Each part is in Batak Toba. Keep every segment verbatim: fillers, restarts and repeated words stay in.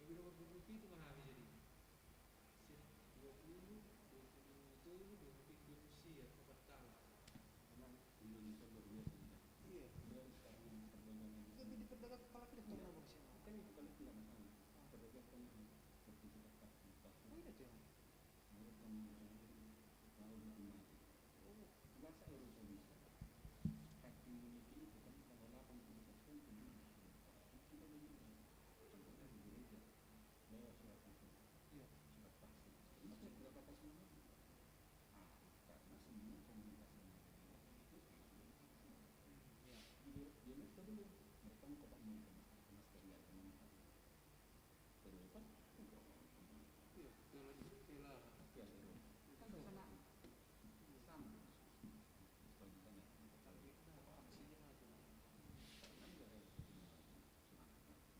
Dua puluh, dua puluh pitu ma hami jadi. Dua puluh, dua puluh tolu, dua puluh pitu, dua puluh sia, opat taon. Memang Indonesia luar biasa, tidak? Iya. Dari sekarang perdagangan. Tapi di perdagangan kepala kita. Iya. Kita nih kepala tidak masalah. Ah. Perdagangan sertifikat vaksin. Oh, iya, tuh. Mereka tahu hukuman. Oh, masa Eropa bisa? Herd immunity itu kan kalau delapan puluh persen penduduk sudah vaksin, kita belum bisa. Contohnya di gereja, bawa surat itu. Iya. Surat vaksin. Masuk berapa persen lagi? Ah, karena semua komunitas yang ada di gereja itu sudah vaksin. Iya. Di, di Amerika belum. Mereka mau ke, mau ke, ke Australia, ke mana? Eropa, iya, Piala, Piala, Piala Eropa. Kan sama. Sama. Kalau di sana, kalau di sana, vaksinnya macam. Karena negara Eropa itu macam, cuma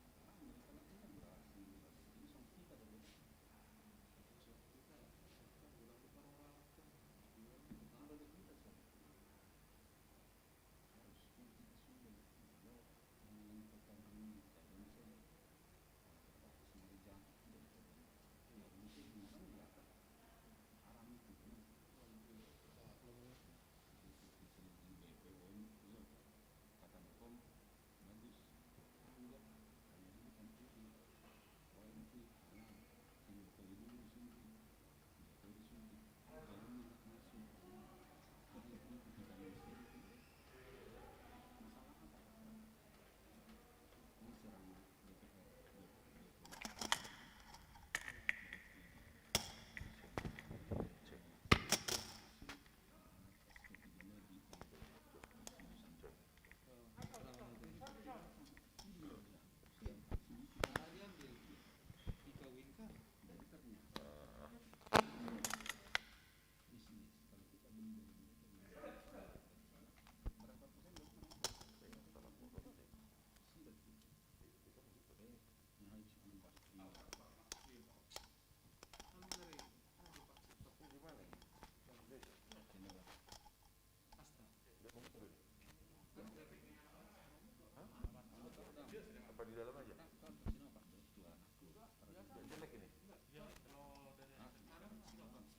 apa? Amerika kan Brazil, Brazil. Ini sama kita dulu. Sama kita, kita orang-orang kan. Iya, sama kita, sama. Harusnya kita sudah, kalau menentukan ini, kalau misalnya, eh, terbatas merica, tidak bisa. Ya, mungkin orang di atas haram itu, kan? Jadi, itu, itu, itu, B P O M, itu, kata Bepom, bagus. Enggak, hanya ini kan itu. O M P, halal. Sini, kalau ini disuntik. Apa di dalam aja? Jelek ini?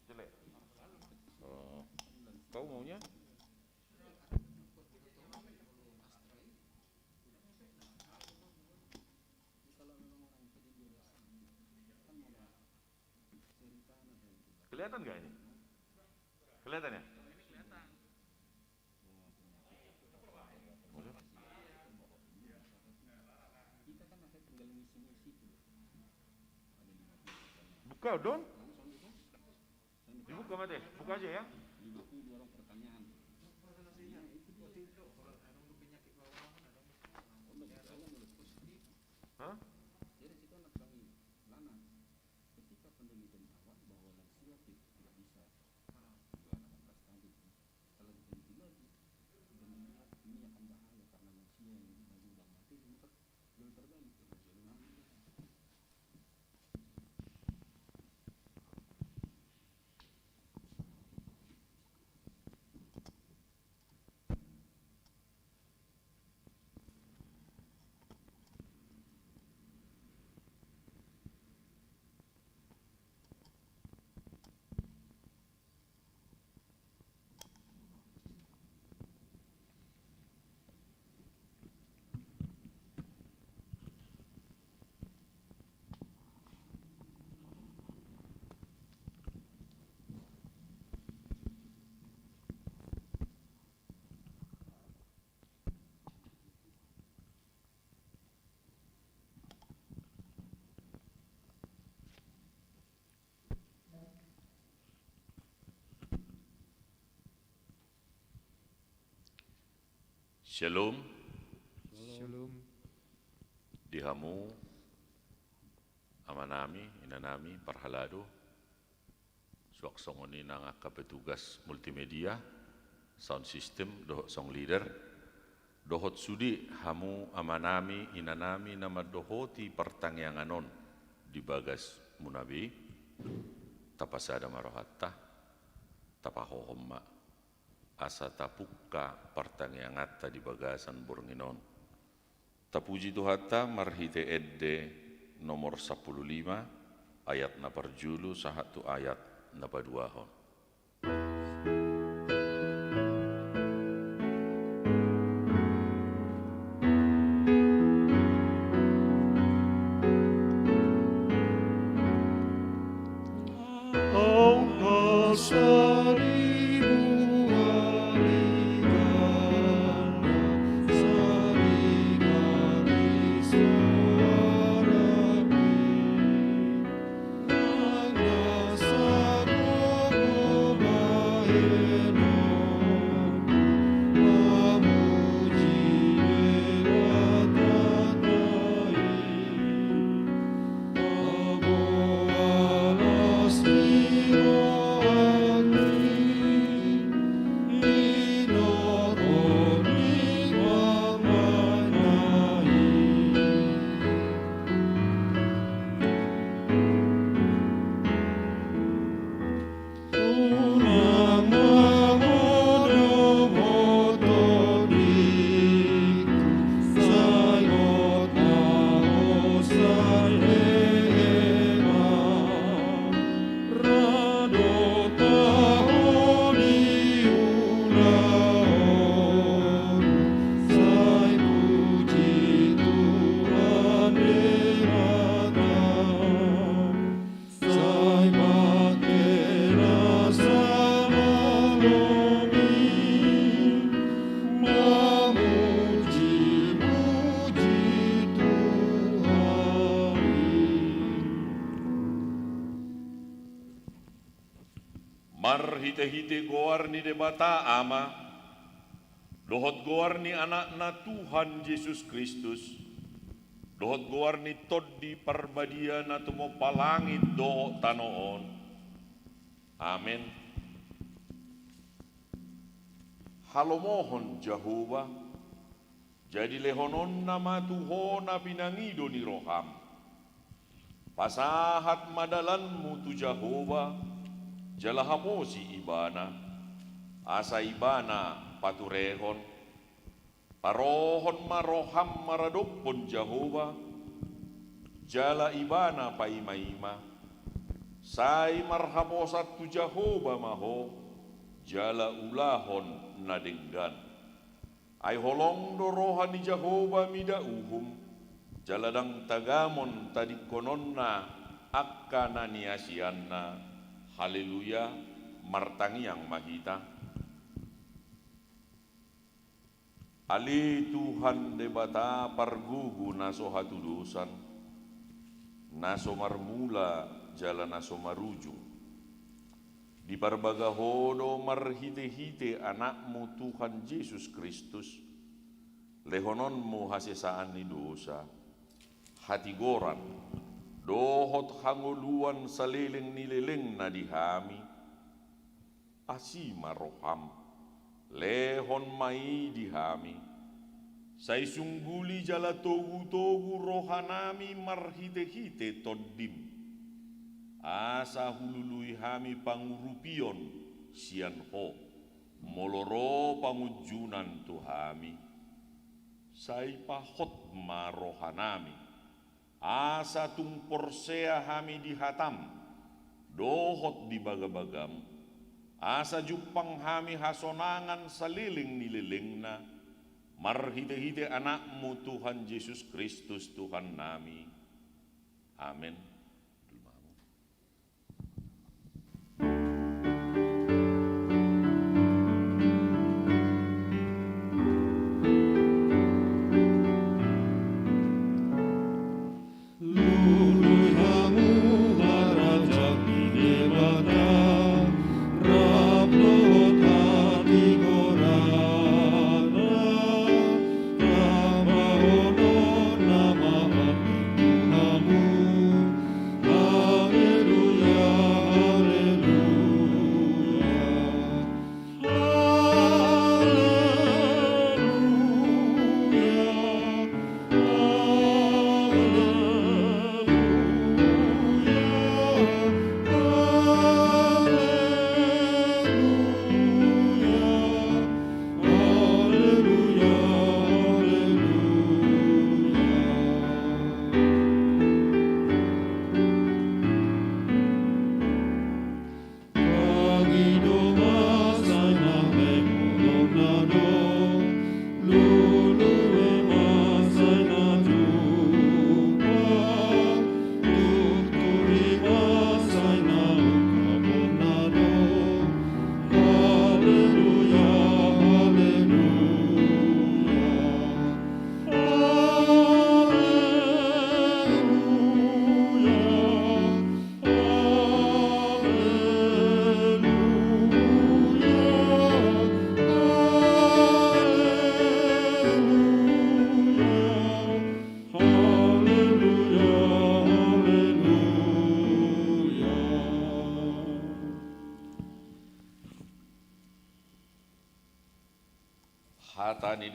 Jelek. Oh. Kau maunya? Kelihatan nggak ini? Kelihatan ya? Buka dong. Dibuka, Mate. Buka aja ya. Hah? Ketika penelitian awal bahwa lansia ti-, tidak bisa dua delapan belas tahun, setelah diteliti lagi, dan melihat ini akan bahaya karena lansia yang baru udah mati, ini ter-, jadi terbalik, ya, jadi orang. Syalom. Syalom. Di hamu amanami, inanami, parhalado, suang songon i nang angka petugas multimedia, sound system, dohot song leader, dohot sude hamu amanami, inanami na mandohoti partangiangan on di bagasmuna be, tapasada ma rohanta, tapahohom ma asa tapungka partangianganta di bagasan borngin on. Tapuji Tuhanta marhite ende nomor sampulu lima, ayat na parjolo sahat tu ayat na paduahon. Marhitehite goar ni Debata Ama, dohot goar ni Anakna Tuhan Jesus Kristus, dohot goar ni Tondi Parbadia na tumompa langit dohot tano on. Amen. Halomohon Jahowa, jadi lehononna ma tu ho na pinangido ni roham. Pasahat ma dalanmu tu Jahowa, jala haposi Ibana, asa Ibana paturehon. Parohon ma roham maradophon Jahowa, jala Ibana paimaima. Sai marhaposan tu Jahowa ma ho, jala ulahon na denggan. Ai holong do roha ni Jahowa mida uhum, jala ndang tagamon tadingkononna angka na niasianna. Haleluya. Martangiang ma hita. Ale Tuhan Debata pargogo na so hatudosan, na so marmula jala na so marujung. Diparbaga ho do marhitehite Anakmu Tuhan Jesus Kristus, lehononmu hasesaan ni dosa, hatigoran, dohot hangoluan saleleng ni lelengna di hami, asi ma roham, lehon ma i di hami. Sai sungguli jala togutogu rohanami marhitehite Tondim, asa hulului hami pangurupion sian ho, molo ro pangunjunan tu hami. Sai pahot ma rohanami, asa tung porsea hami di hatam, dohot di bagabagam, asa jumpang hami hasonangan saleleng ni lelengna, marhitehite Anakmu Tuhan Jesus Kristus Tuhannami. Amen.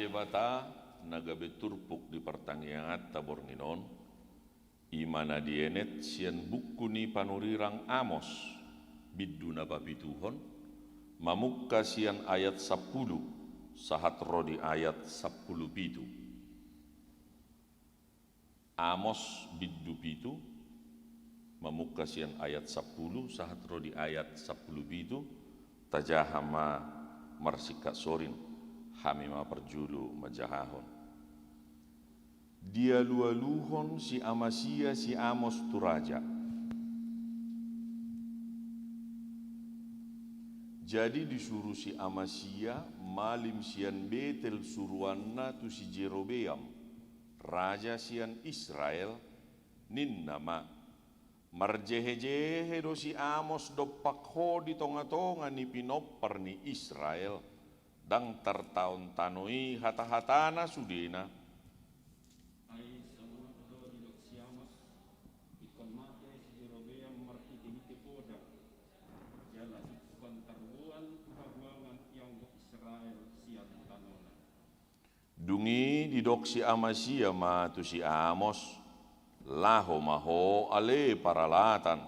Debata na gabe turpuk di partangianganta borngin on, i ma na dienet sian buku ni panurirang Amos, bindu na papituhon, mamungka sian ayat sampulu sahat ro di ayat sampulu pitu. Amos bindu pitu, mamungka sian ayat sampulu sahat ro di ayat sampulu pitu, tajaha ma marsingkat sorin, hami ma parjolo manjahahon. Dialualuhon si Amasia si Amos tu raja. Jadi disuru si Amasia malim sian Betel suruanna tu si Jerobeam, raja sian Israel, ninna ma: Marjehejehe do si Amos dompak ho di tongatonga ni pinompar ni Israel, ndang tartaon tano i hatahatana sudena. Ai songon on do didok si Amos: Ingkon mate si Jerobeam marhitehite podang, jala ingkon tarboan tu habuangan ianggo Israel sian tanona. Dung i didok si Amasia ma tu si Amos: Laho ma ho ale paralatan,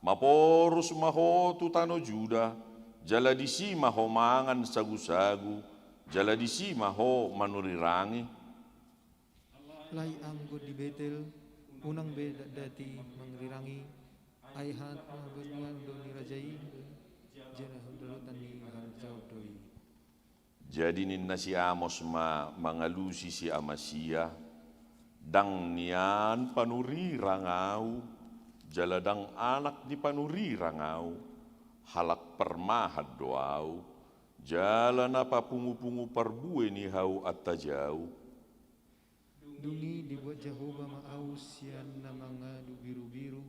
maporus ma ho tu tano Juda, jala disi ma ho mangan sagusagu, jala disi ma ho manurirangi. Alai anggo di Betel, unang be dakdanak i manurirangi, ai hata na bagian do ni raja i, jala hadarotan ni harajaon do i. Jadi ninna si Amos ma mangalusi si Amasia: Ndang nian panurirang ahu, jala ndang anak ni panurirang ahu, halak parmahan do ahu, jala na papungupungu parbue ni hau antajau. Dung i dibuat Jahowa ma ahu sian na mangadu birubiru,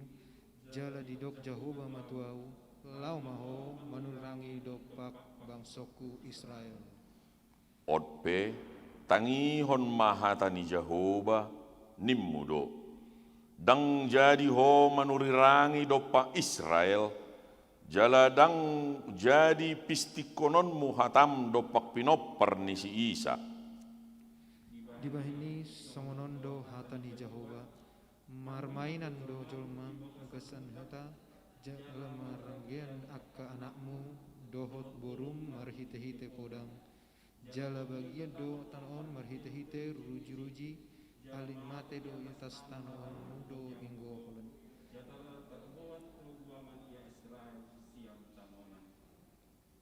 jala didok Jahowa ma tu ahu: Laho ma ho manurirangi dompak bangsongku Israel. On pe, tangihon ma hata ni Jahowa, nimmu do: Ndang jadi ho manurirangi dompak Israel, jala ndang jadi pistingkononmu hatam dompak pinompar ni si Isak. Dibahen i songon on do hata ni Jahowa: Marmainan do jolma bagasan huta, jala maranggean angka anakmu dohot borum marhitehite podang, jala bagian do tano on marhitehite rujiruji, alai mate do i atas tano on do inggo holan.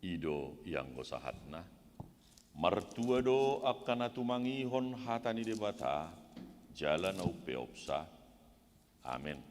I do ianggo sahatna. Martua do angka na tumangihon hata ni Debata, jala na umpeopsa. Amen.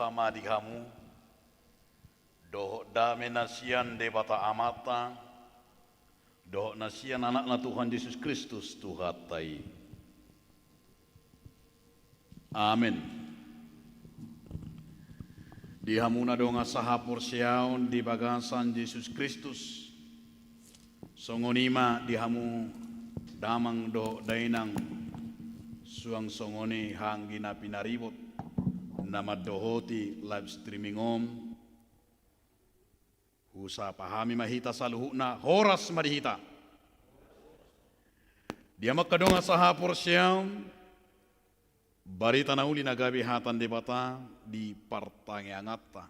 ma di hamu, dohot dame na sian Debata Amanta, dohot na sian Anakna Tuhan Jesus Kristus Tuhanta i. Amen. Di hamu na dongan sahaporseaon di bagasan Jesus Kristus, songon i ma di hamu damang dohot dainang, suang songon i anggi na pinaribot, na mandohoti live streaming on. Husapa hami ma hita saluhutna, horas ma di hita. Di hamu angka dongan sahaporseaon, barita na uli na gabe hata ni Debata di partangianganta,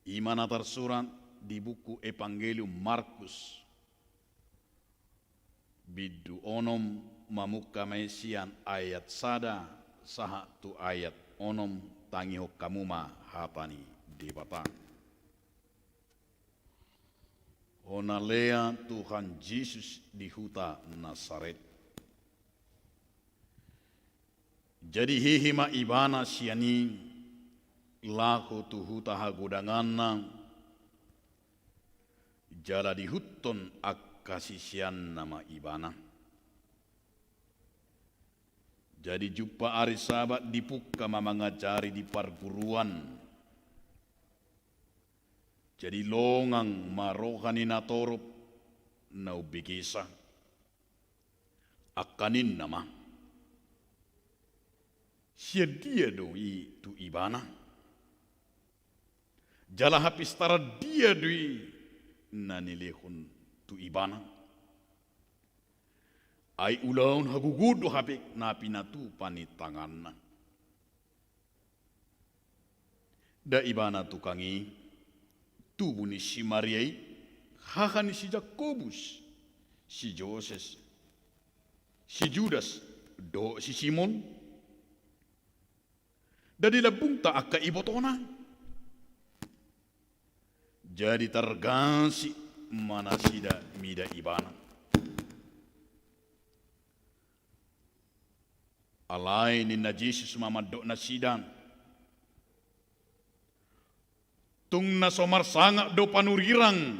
i ma na tarsurat di buku Evangelium Markus, bindu onom, mamungka ma i sian ayat sada sahat tu ayat onom. Tangihon hamu ma hata ni Debata. Hona lea Tuhan Jesus di huta Nasaret. Jadi hehe ma ibana sian i, laho tu huta hagodanganna, jala diihuthon angka siseanna ma ibana. Jadi jumpa ari Sabat dipungka ma mangajari di parguruan. Jadi longang ma roha ni natorop na umbegesa. Angka ninna ma: Sian dia do i tu ibana? Jala hapistaran dia do i na nilehon tu ibana? Ai ulaon hagogoon do hape na pinatupa ni tanganna. Nda ibana tukang i tubu ni si Maria i, haha ni si Jakobus, si Joses, si Judas, dohot si Simon? Nda di lambungta angka ibotona? Jadi targasip ma nasida mida ibana. Alai ninna Jesus ma mandok nasida: Tung na so marsangap do panurirang,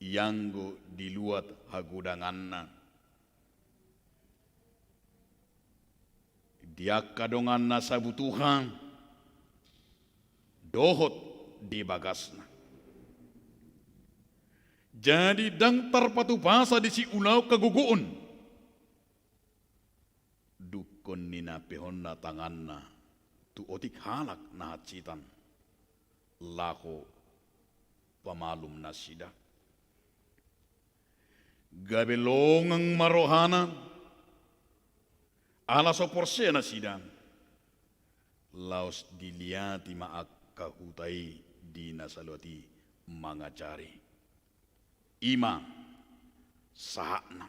ianggo di luat hagodanganna, di angka dongan na sabutuha dohot di bagasna. Jadi ndang tarpatupasa disi ulaon hagogoon, dungkon ninapehonna tanganna tu otik halak na hansitan, laho pamalum nasida. Gabe longang ma rohana, ala so porsea nasida, laos diliati ma angka huta i di na saluat i mangajari. I ma sahatna.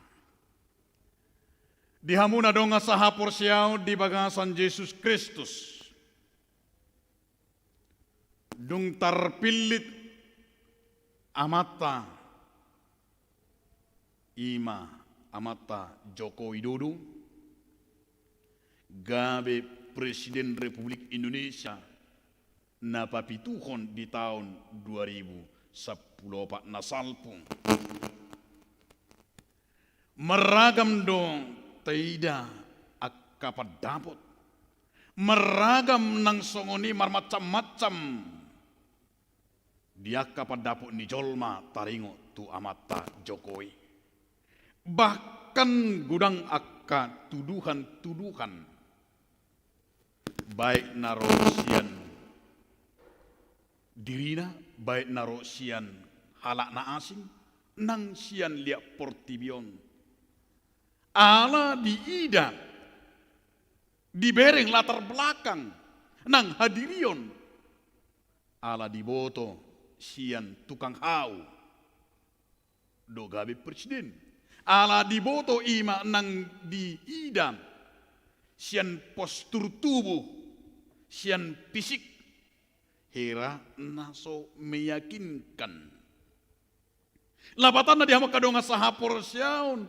Di hamu na dongan sahaporseaon di bagasan Jesus Kristus, dung tarpillit amanta, i ma amanta Joko Widodo, gabe Presiden Republik Indonesia na papituhon di taon dua ribu sampulu opat na salpu. Marragam do taida angka pandapot, marragam nang songon i marmacam-macam di angka pandapot ni jolma taringot tu amanta Jokowi. Bahkan godang angka tuduhan-tuduhan, baik na ro sian dirina, baik na ro sian halak na asing, nang sian liat portibi on. Ala diida, dibereng latar belakang nang hadirion, ala diboto sian tukang hau do gabe presiden. Ala diboto i ma nang diida sian postur tubuh, sian fisik, hera na so meyakinkan. Lapatanna di hamu angka dongan sahaporseaon,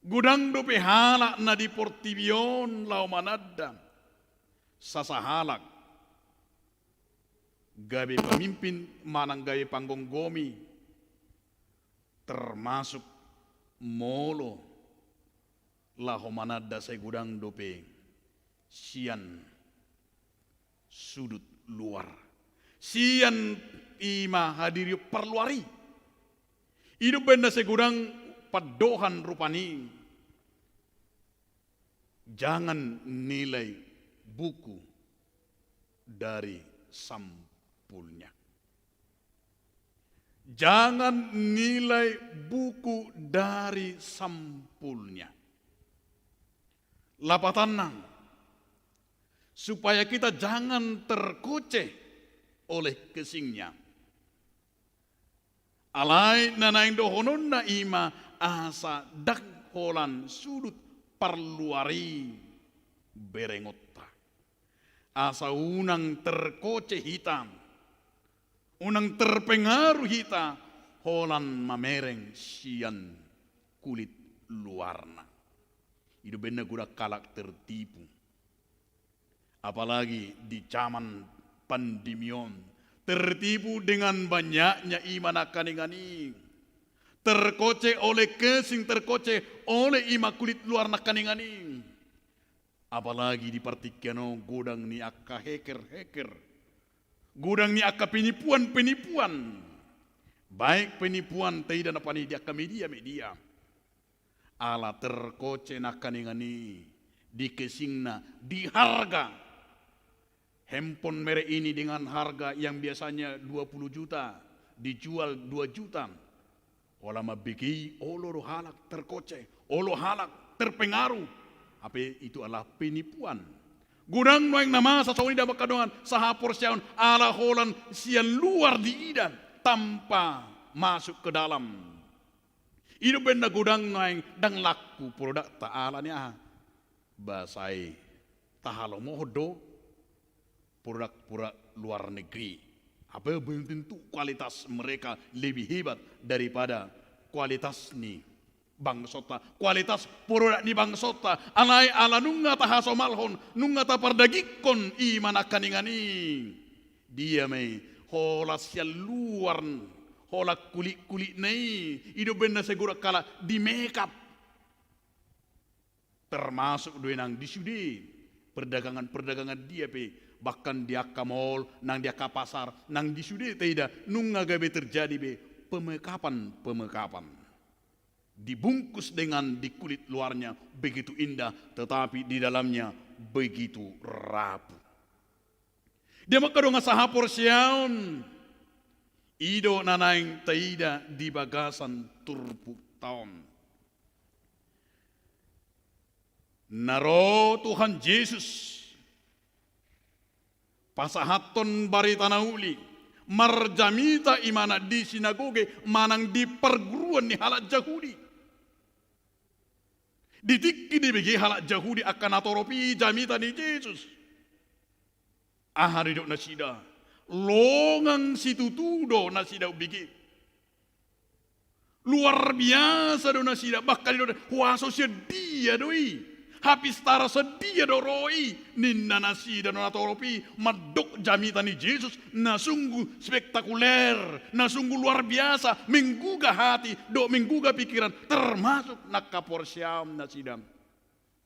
Godang dope halak na di portibi on laho mananda sasahalak gabe pamimpin manang gabe panggomgomi, termasuk molo laho mananda sai godang dope sian sudut luar. Sian i ma hadirion parluar i. I do umbahen na sai godang pandohan rupani. Jangan nilai buku dari sampulnya. Jangan nilai buku dari sampulnya. Lapatanna, supaya kita jangan terkoce oleh kesingnya. Alai na naeng dohononna i ma asa ndang holan sudut parluar i berengonta. Asa unang terkoce hita, unang terpengaruh hita holan mamereng sian kulit luarna. I do umbahen na godang halak tertipu. Apalagi di zaman pandemi on, tertipu dengan banyaknya i ma nangkaningan i. Terkoce oleh kesing, terkoce oleh i ma kulit luar nangkaningan i. Apalagi di partingkian on godang ni angka hacker-hacker. Godang ni angka penipuan-penipuan. Baik penipuan taida na pangido di angka media-media. Ala terkoce nangkaningan i di kesingna, di harga. Handphone merek ini dengan harga yang biasanya dua puluh juta, dijual dua juta. Holan mambege i, olo do halak terkoce, olo halak terpengaruh. Hape itu adalah penipuan. Godang nuaeng na masa songon i, damang angka dongan sahaporseaon, ala holan sian luar diida tanpa masuk ke dalam. I do umbahen na godang nuaeng ndang laku produkta, ala ni aha? Ba sai tahalomohon do produk-produk luar negeri. Apa belum tentu kualitas mereka lebih hebat daripada kualitas ni bangsonta, kualitas produk ni bangsonta. Alai ala nunga tahasomalhon, nunga tapardagingkon i ma nangkaningan i. Dia ma i, holan sian luar, holan kulit-kulitna i, i do umbahen na sai godang halak di-make up. Termasuk do i nang di sude perdagangan-perdagangan dia pe, bahkan di angka mall, nang di angka pasar, nang di sude taida, nunga gabe terjadi be pemekapan-pemekapan. Dibungkus dengan di kulit luarnya begitu indah, tetapi di dalamnya begitu rapuh. Dia ma angka dongan sahaporseaon, i do na naeng taida di bagasan turpukta on. Na ro Tuhan Jesus pasahathon barita na uli, marjamita ibana di sinagoge manang di parguruan ni halak Jahudi. Di tingki dibege halak Jahudi angka natorop i jamita ni Jesus, aha do didok nasida? Longang situtu do nasida umbege. Luar biasa do nasida, bahkan didok, huaso sian dia do i? Hapistara sian dia do ro i? Ninna nasida do natorop i, mandok jamita ni Jesus na sungguh spektakuler, na sungguh luar biasa, menggugah hati dohot menggugah pikiran, termasuk na angka porseaon nasida.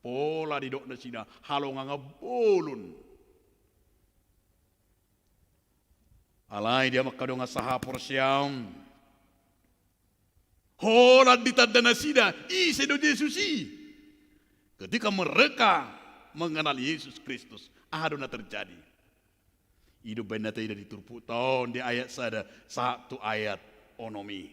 Pola didok nasida halongangan bolon. Alai dia ma angka dongan sahaporseaon, holan ditanda nasida ise do Jesus i. Ketika mereka mengenal Yesus Kristus, aha do na terjadi? I do umbahen na taida di turpukta on di ayat sada sahat tu ayat onom i.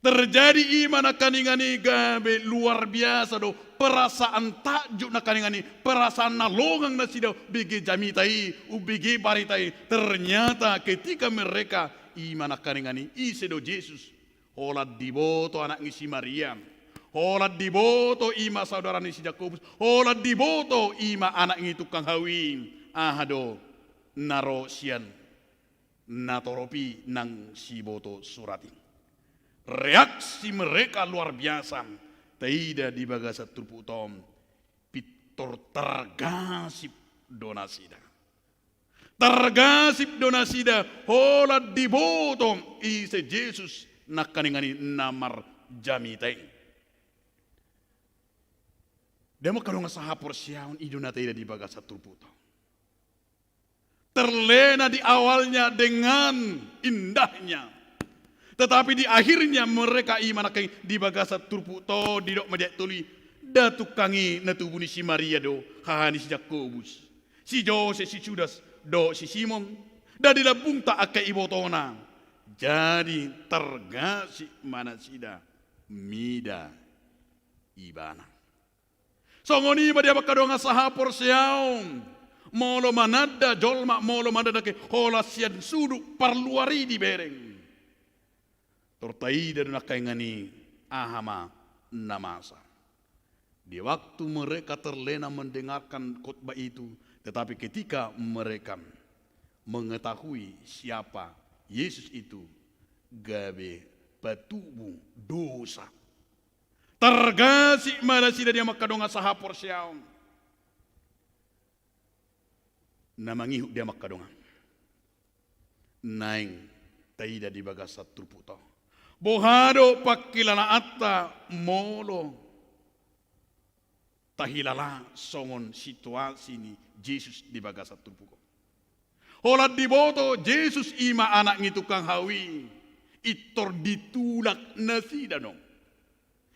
Terjadi i ma nangkaningan i gabe luar biasa do perasaan takjub nangkaningan i, perasaan na longang nasida umbege jamita i, umbege barita i. Ternyata ketika mereka, i ma nangkaningan i, ise do Jesus? Holan diboto anak ni si Maria. Holan diboto i ma saudara ni si Jakobus. Holan diboto i ma anak ni tukang hau i. Aha do na ro sian natorop i nang siboto surat i? Reaksi mereka luar biasa. taida di bagasan turpukta on, pintor targasip do nasida. Targasip do nasida holan diboto ise Jesus nangkaningan i na marjamita i. Damang angka dongan sahaporseaon, i do na taida di bagasan turpukta on. Terlena di awalnya dengan indahnya. Tetapi di akhirnya mereka i ma nangkin di bagasan turpukta on didok ma di ayat tolu i, nda tungkang i na tubu ni si Maria do, haha ni si Jakobus, si Jose, si Judas, dohot si Simon? Nda di lambungta angka ibotona? Jadi targasip ma nasida mida ibana. Songon i ma damang angka dongan sahaporseaon, molo mananda jolma, molo mananda nangkin holan sian sudut parluar i dibereng, tor taida do nangkaningan i aha ma na masa. Di waktu mereka terlena mendengarkan khotbah itu, tetapi ketika mereka mengetahui siapa Yesus itu, gabe patubu dosa. Targasip ma nasida damang angka dongan sahaporseaon. Na mangihut damang angka dongan, naeng taida di bagasan turpukta on, boha do pangkilalaanta molo tahilala songon situasi ni Jesus di bagasan turpuk on. Holan diboto Jesus i ma anak ni tukang hau i, pintor ditulak nasida do.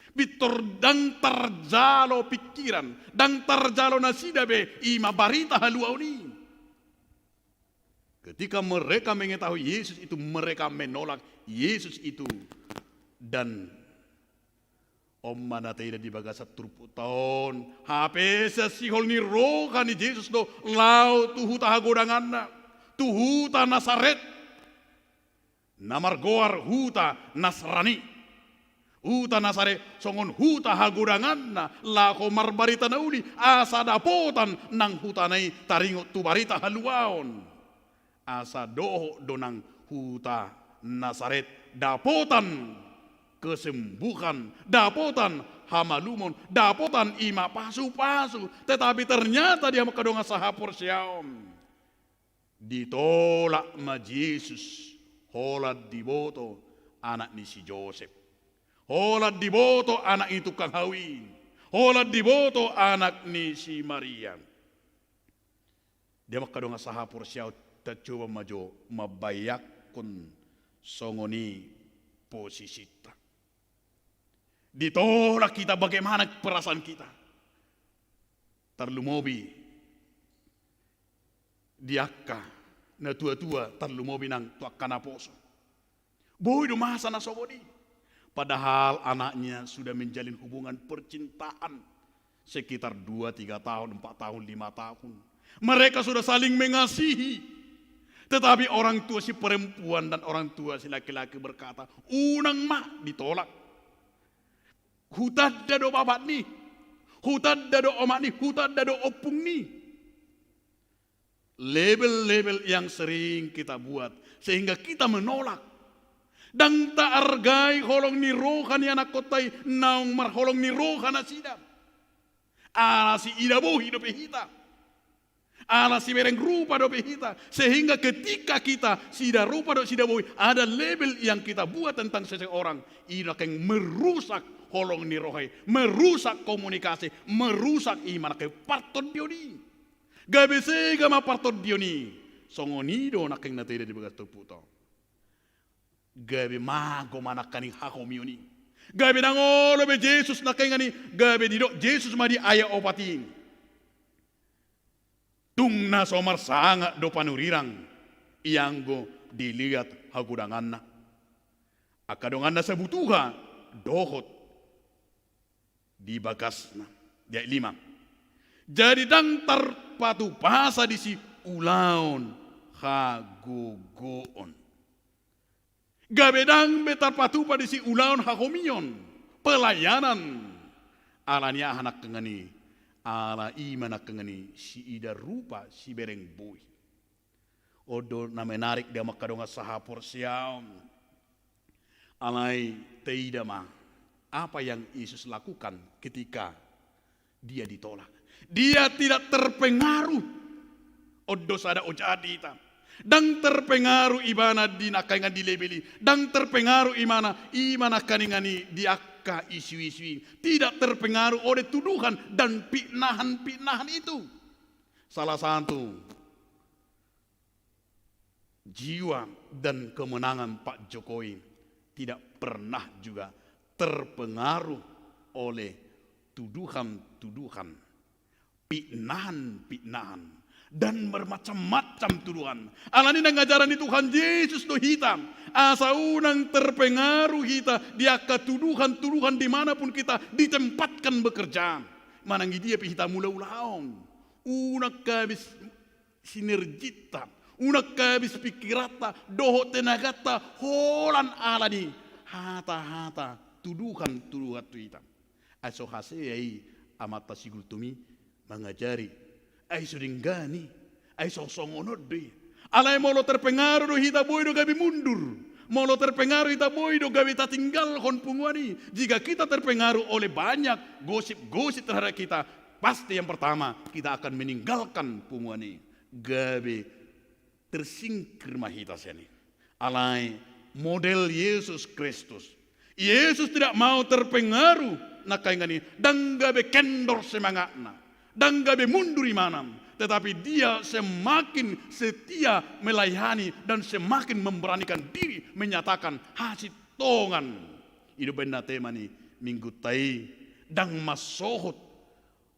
Pintor ndang tarjalo pingkiran, ndang tarjalo nasida be i ma barita haluaon i. Ketika mereka mengetahui Yesus itu, mereka menolak Yesus itu. Dan on ma na taida di bagasan turpukta on, hape sian sihol ni roha ni Jesus do laho tu huta hagodanganna, tu huta Nasaret. Na margoar huta Nasrani. Huta Nasaret songon huta hagodanganna laho marbarita na uli, asa dapotan nang hutana i taringot tu barita haluaon. Asa dohot do nang huta Nasaret dapotan kesembuhan, dapotan hamalumon, dapotan i ma pasupasu. Tetapi ternyata damang angka dongan sahaporseaon, ditolak ma Jesus holan diboto anak ni si Josep, holan diboto anak ni tukang hau i, holan diboto anak ni si Maria. Damang angka dongan sahaporseaon, tacoba ma jo mambayangkon songon i posisinta. Ditolak hita, bagaimana perasaan kita? Tarlumobi di angka natuatua, tarlumobi nang tu angka naposo. Boi do masa na songon i. Padahal anaknya sudah menjalin hubungan percintaan sekitar dua, tiga tahun, empat tahun, lima tahun. Mereka sudah saling mengasihi. Tetapi orang tua si perempuan dan orang tua si laki-laki berkata, "Unang ma, ditolak. Hutanda do bapak ni, hutanda do omak ni, hutanda do ompung ni." Label-label yang sering kita buat sehingga kita menolak. Ndang taargai holong ni roha ni anakkonta i naung marholong ni roha nasida. Ala siida bohi dope hita. Ala sibereng rupa dope hita. Sehingga ketika kita siida rupa dohot siida bohi, ada label yang kita buat tentang seseorang, i do nangkin merusak holong ni roha i, merusak komunikasi, merusak i ma nangkin partondion i. Gabe sega ma partondion i. Songon i do nangkin na taida di bagasan turpukta on. Gabe mago ma nangkaning hahomion i. Gabe ndang olo be Jesus nangkaningan i, gabe didok Jesus ma di ayat opat i, "Tung na so marsangap do panurirang, ianggo diliat hagodanganna, angka donganna sabutuha dohot di bagasna." Di ayat lima, "Jadi ndang tarpatupasa disi ulaon hagogoon." Gabe ndang be tarpatupa disi ulaon hahomion, pelayanan. Ala ni aha nangkaningan i? Ala i ma nangkaningan i siida rupa sibereng bohi. On do na menarik damang angka dongan sahaporseaon. Alai taida ma, Apa yang Yesus lakukan ketika dia ditolak? Dia tidak terpengaruh. On do sada ojaan di hita. Ndang terpengaruh ibana di nangkaningan di label i. Ndang terpengaruh ibana, ibana nangkaningan i di angka isu-isu i. Tidak terpengaruh oleh tuduhan dan fitnahan-fitnahan itu. Salah satu jiwa dan kemenangan Pak Jokowi tidak pernah juga terpengaruh oleh tuduhan-tuduhan, fitnahan-fitnahan, dan bermacam-macam tuduhan. Alani i nang ajaran ni Tuhan Yesus do hita, asa unang terpengaruh hita di angka tuduhan-tuduhan di mana pun kita ditempatkan bekerja. Manang di dia pe hita mulaulaon, unang habis sinerginta, unang habis pikiranta dohot tenaganta holan alani hata-hata, tuduhan-tuduhan tu hita. Ai so hasea i amanta si Gultom i mangajari, ai so denggan i, ai so songon on do i. Alai molo terpengaruh do hita, boi do gabe mundur. Molo terpengaruh hita, boi do gabe tatinggalhon punguan i. Jika kita terpengaruh oleh banyak gosip-gosip terhadap kita, pasti yang pertama kita akan meninggalkan punguan i. Gabe tersingkir ma hita sian i. Alai model Yesus Kristus. Yesus tidak mau terpengaruh nangkaningan i, ndang gabe kendor semangatna, ndang gabe mundur ibana, tetapi dia semakin setia melayani dan semakin memberanikan diri menyatakan hasintongan. I do umbahen na tema ni minggunta i, ndang mansohot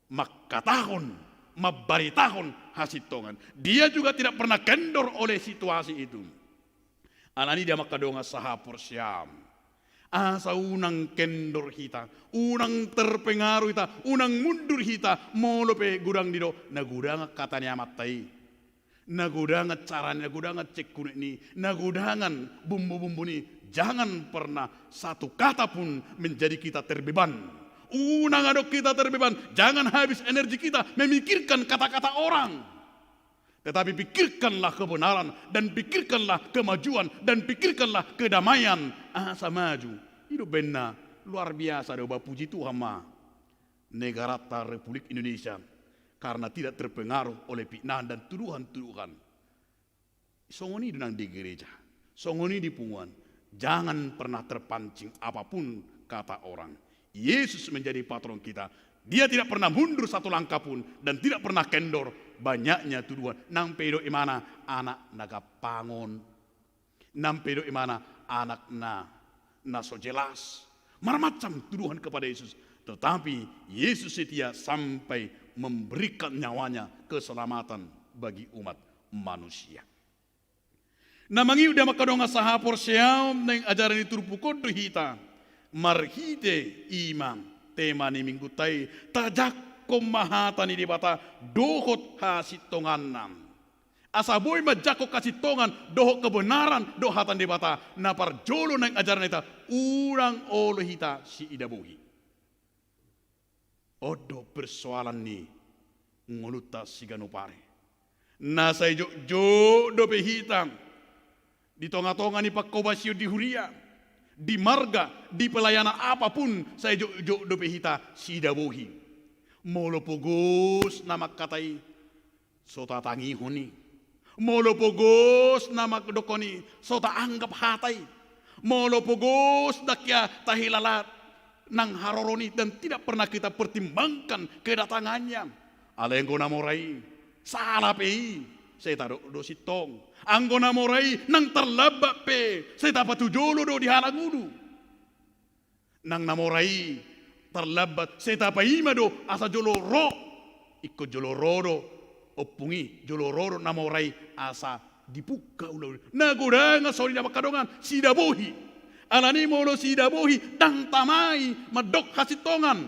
mangkatahon, mambaritahon hasintongan. Dia juga tidak pernah kendor oleh situasi itu. Alani i, di hamu angka dongan sahaporseaon, asa unang kendor hita, unang terpengaruh hita, unang mundur hita molo pe godang didok, na godang hata ni amanta i, na godang carana, na godang cekkunek ni, na godang bumbubumbu ni. Jangan pernah satu kata pun menjadi kita terbeban. Unang adong kita terbeban. Jangan habis energi kita memikirkan kata-kata orang. Tetapi pikirkanlah kebenaran, dan pikirkanlah kemajuan, dan pikirkanlah kedamaian. Asa maju. I do umbahen na luar biasa do ba, puji Tuhan ma, negaranta Republik Indonesia karena tidak terpengaruh oleh fitnah dan tuduhan-tuduhan. Songon i do nang di gereja, songon i di punguan. Jangan pernah terpancing apapun kata orang. Yesus menjadi patron kita. Dia tidak pernah mundur satu langkah pun dan tidak pernah kendor. Banyaknya tuduhan. Nang pe didok ibana anak na gampangon, nang pe didok ibana anak na, na so jelas. Marmacam tuduhan kepada Yesus. Tetapi Yesus setia sampai memberikan nyawanya keselamatan bagi umat manusia. Na mangihut, di hamu angka dongan sahaporseaon, naeng ajaran ni turpuk on do hita. Marhite i ma tema ni minggunta i, tajangkon ma hata ni Debata dohot hasintonganna. Asa boi manjangkon hasintongan dohot kebenaran dohot hata ni Debata. Na parjolo naeng ajaran hita, unang olo hita siidabohi. On do persoalan ni ngolunta siganup ari. Na sai jotjot dope hita di tongatonga ni pangkobasion di huria, di marga, di pelayanan apapun, sai jotjot dope hita siidabohi. Molo pogos na mangkatai, so tatangihon i. Molo pogos na mandokkon i, so taanggap hata i. Molo pogos ndang hea tahilala nang haroron i, dan tidak pernah kita pertimbangkan kedatangannya. Alai anggo na mora i, sala pe i, sai tadok do sintong. Anggo na mora i, nang tarlambat pe, sai tapatujolo do di halangulu. Nang na mora i tarlambat, sai tapaima do asa jolo ro. Ingkon jolo ro do ompung i, jolo ro do na mora i asa dibungka ulaon i. Na godang songon i, di hamu angka dongan, siidabohi. Alani i, molo siidabohi, ndang tamai mandok hasintongan.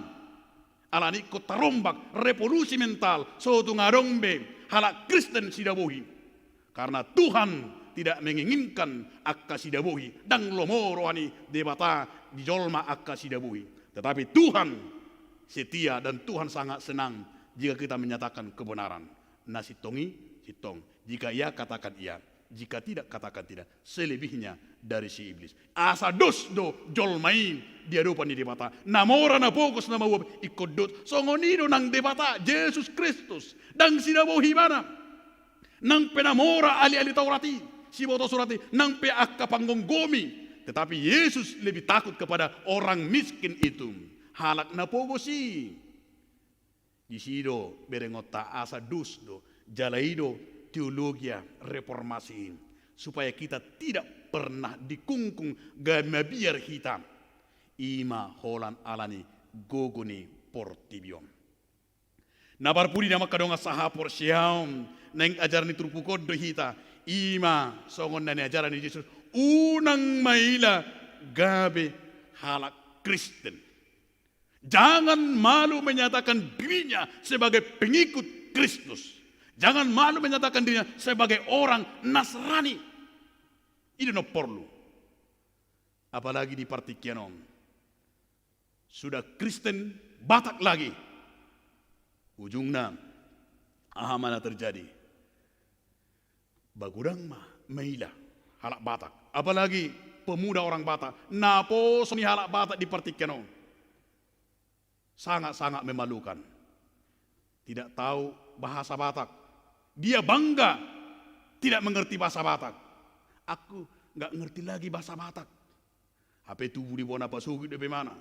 Alani i ingkon tarombak, revolusi mental, so tung adong be halak Kristen siidabohi. Karena Tuhan tidak menginginkan angka siidabohi, ndang lomo roha ni Debata di jolma angka siidabohi. Tetapi Tuhan setia dan Tuhan sangat senang jika kita menyatakan kebenaran. Na sintong i, sintong. Jika iya, katakan iya. Jika tidak, katakan tidak. Selebihnya dari si iblis. Asa dos do jolma i di adopan ni Debata. Na mora, na pogos, na mauap, ingkon dos. Songon i do nang Debata, Jesus Kristus. Ndang sinabohi ibana. Nang pe na mora ahli-ahli Taurat i, siboto surat i, nang pe angka panggomgomi. Tetapi Yesus lebih takut kepada orang miskin itu. Halak na pogos i. Disi do berengonta asa dos do, jala i do teologia reformasi i. Supaya kita tidak pernah dikungkung gabe mabiar hita. I ma holan alani gogo ni portibi on. Na parpudi, na mangkadongan sahaporseaon, naeng ajaran ni turpuk on do hita, i ma songon na niajaran ni Jesus, unang maila gabe halak Kristen. Jangan malu menyatakan dirinya sebagai pengikut Kristus. Jangan malu menyatakan dirinya sebagai orang Nasrani. I do na porlu. Apalagi di partingkian on. Sudah Kristen, Batak lagi. Ujungna, aha ma na terjadi? Ba godang ma maila halak Batak. Apalagi pemuda orang Batak. Naposo ni halak Batak di partingkian on. Sangat-sangat memalukan. Tidak tahu bahasa Batak. Dia bangga tidak mengerti bahasa Batak. Aku nggak ngerti lagi bahasa Batak. Hape tubu di bona pasogit dope imana.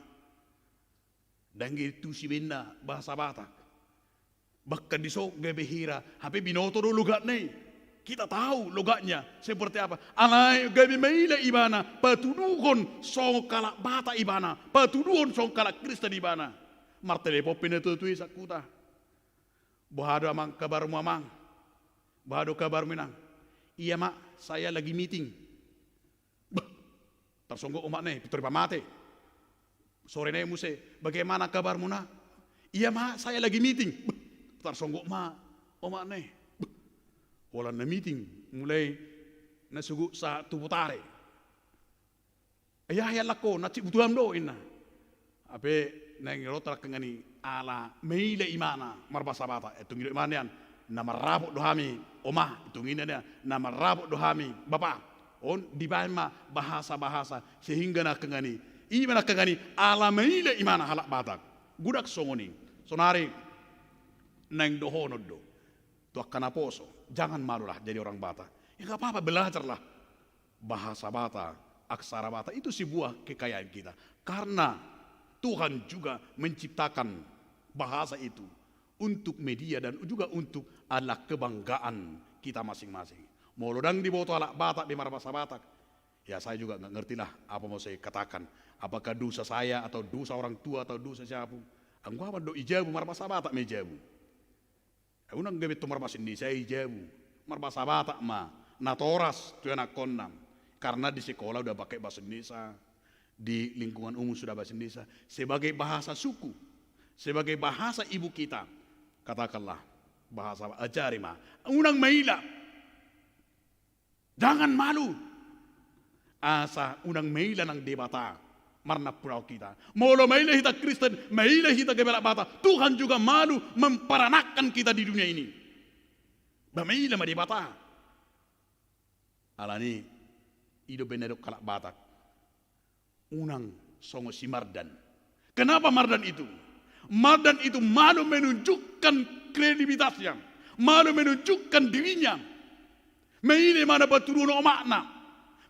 Ndang tusi baenna bahasa Batak. Bahkan dison gabe hira, hape binoto do logatna i. Kita tahu logatnya seperti apa. Alai gabe maila ibana patuduhon songon halak Batak ibana, patuduhon songon halak Kristen ibana. Martelepon pe na tuatua i sahat huta. Boha do amang kabarmu amang? Boha do kabarmu inang? Iya mak, saya lagi meeting. Bah, tarsonggot omakna i, pintor i pamate. Sore nai muse, bagaimana kabarmu nak? Iya mak, saya lagi meeting. Bah, tarsonggot ma omakna i. Bah, holan na meeting, mulai na sogot sahat tu butare. Ia, ia lako, na cik butuham do inna. Hape naeng ro tarangkangan i ala maila imana marbahasa Batak. Eh, tung i do imana nian, na marrapot do hami oma, tung i nian, na marrapot do hami bapa. On dibaen ma bahasa-bahasa sehingga nangkangan i, ima nangkangan i ala maila imana halak Batak. Godang songon i. Sonari naeng dohonon do tu angka naposo, jangan malulah jadi orang Batak. Ya nggak apa-apa, belajarlah bahasa Batak, aksara Batak itu sebuah kekayaan kita. Karena Tuhan juga menciptakan bahasa itu untuk media dan juga untuk adalah kebanggaan kita masing-masing. Molo ndang diboto halak Batak be marbahasa Batak, ya saya juga nggak ngerti lah apa mau saya katakan. Apakah dosa saya atau dosa orang tua atau dosa siapa? Anggo ahu mandok i jabu, marbahasa Batak ma i jabu. Unang gabe tong marbahasa Indonesia i jabu. Marbahasa Batak ma natoras tu ianakhonna. Karena di sekolah udah pakai bahasa Indonesia, di lingkungan umum sudah bahasa Indonesia sebagai bahasa suku, sebagai bahasa ibu kita. Katakanlah bahasa, ajari ma. Unang maila. Jangan malu. Asa unang maila nang Debata marnampuna hita. Molo maila hita Kristen, maila hita gabe halak Batak, Tuhan juga malu memperanakan kita di dunia ini. Ba maila ma Debata. Alani i do baen na didok halak Batak. Unang songon si Mardan. Kenapa Mardan itu? Mardan itu malu menunjukkan kredibilitasnya, malu menunjukkan dirinya. Maila ma na patuduhon omakna,